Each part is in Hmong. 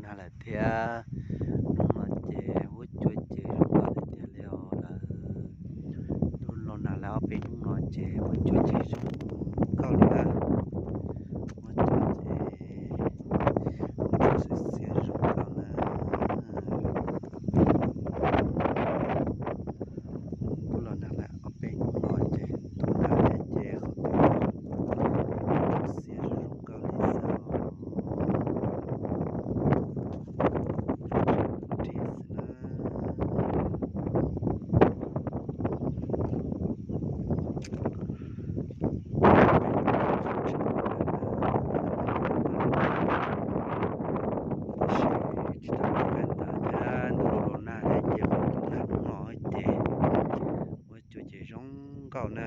nag lawm thiab. Hnub no ces huab cua ces zoo nkauj tiag tiag li os lawm. Ntuj los nag lawm ob peb hnub no ces huab cua ces zoo nkauj li na. Huab cua ces xiav xiav zoo nkauj na. Ntuj los nag lawm ob peb hnub no ces tus nag thiab ces qhov twg los xiav zoo nkauj li xwb. Ris xwb na. Tab sis tsis tau nag ntawd thiab, ntuj los nag thiab ces qhov tus nag hnub no ces huab cua ces zoo nkauj na.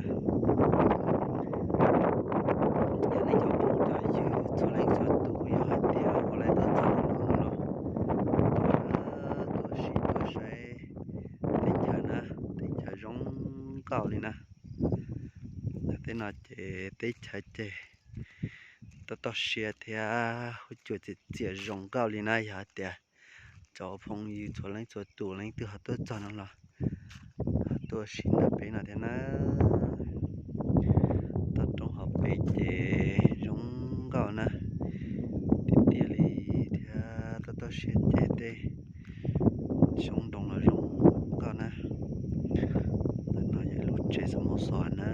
Yog nej cov phooj cov ywg txhua leej txhua tus yog hais tias ua lawv tuaj txog no los tuaj, tuaj sim tuaj saib teb chaws na, teb chaws zoo nkauj li na. Ntawm tej no ces teb chaws ces toj toj siab thiab huab cua txias txias zoo nkauj li na. Yog hais tias cov phooj ywg txhua leej txhua tus leej twg ho tuaj txog no los ho tuaj sim ntawm peb no thiab na. Toj roob hauv peb ces zoo nkauj na, tiag tiag li thiab. Toj toj siab ces tej xyoob ntoo los zoo nkauj na. Ntawm no yog lub tsev xov mos xov na.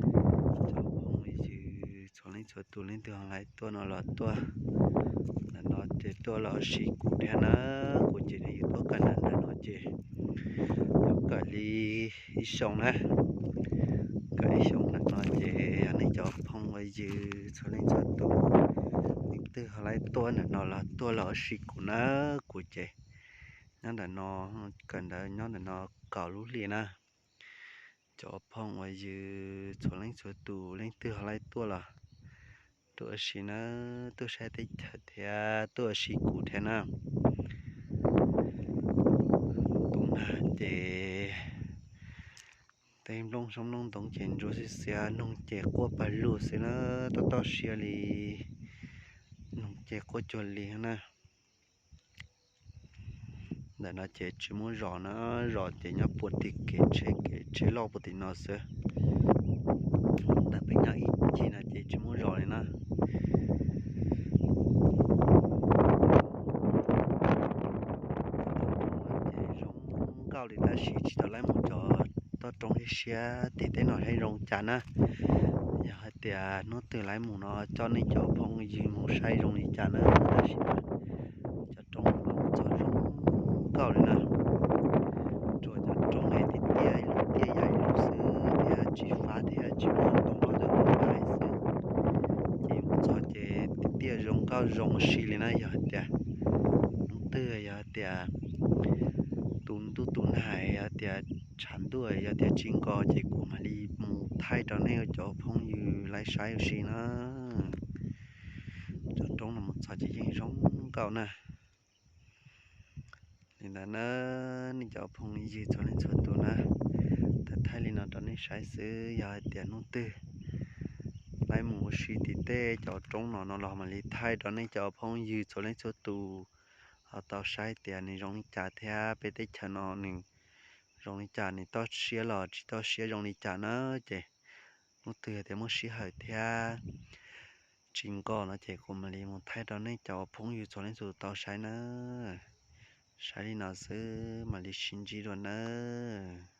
Cov phooj ywg txhua leej txhua tus leej twg ho laiv tuaj no los tuaj ntawm no ces tuaj los sim kuv thiab na. Kuv ces yus tuaj kawm ntawm no ces yuav kawm li ib xyoo na. Kawm ib xyoo ntawm no ces yog nej cov phooj ywg txhua leej txhua tus leej twg ho laiv tuaj ntawm no los tuaj los sim kuv na. Kuv ces nyob ntawm no, kawm ntawv nyob ntawm no kaum lub hlis na. Cov phooj ywg txhua leej txhua tus leej twg ho laiv tuaj los tuaj ua si na, tuaj saib teb chaws thiab tuaj ua si kuv thiab na. Tus nag ces tej nplooj xyoob nplooj ntoos ces ntsuab xiab xiab, noog ces quaj pawg lug xwb na, toj toj siab li, noog ces quaj cuag li na. Ntawm no ces tsis muaj zos na, zos ces nyob puag tim kev tsheb, kev tsheb loj puag tim no xwb. Ntawm peb nyob ib ncig no ces tsis muaj zos li na. Ces zoo nkauj li tab sis tsis tau laiv mus cov toj roob siab siab tim tej no saib zoo cas na. Yog hais tias hnub twg laiv mus no coj nej cov phooj ywg mus saib zoo li cas na. Tab sis mas cov roob no mas mus txog zoo nkauj li na. Tsuas cov roob es tiaj tiaj ib lub tiaj yam ib lub xwb thiab tsis fab thiab tsis muaj ntoo ob tug ntoo nqaij xwb. Ces mus txog ces tiaj tiaj zoo nkauj zoo ua si li na. Yog hais tias hnub twg yog hais tias tus ntuj tus nag yog tias tshav ntuj yog tias tsis nkos ces kuv mam li mus thaij rau nej cov phooj ywg laiv saib ua si na. Cov roob no mus txog ces yeej zoo nkauj na. Li ntawd na, nej cov phooj ywg txhua leej txhua tus na, thaij thaij li no rau nej saib xwb. Yog hais tias hnub twg laiv mus ua si tim tej cov roob no no los mam li thaij rau nej cov phooj ywg txhua leej txhua tus ho tau saib tias nws zoo li cas thiab peb teb chaws no nws zoo li cas, nws toj siab los tsis toj siab zoo li cas na. Ces hnub twg tias muaj sij hawm thiab tsis nkos no ces kuv mam li mus thaij rau nej cov phooj ywg txhua leej txhua tus tau saib na. Saib li no xwb mam li sib ntsib dua nawb.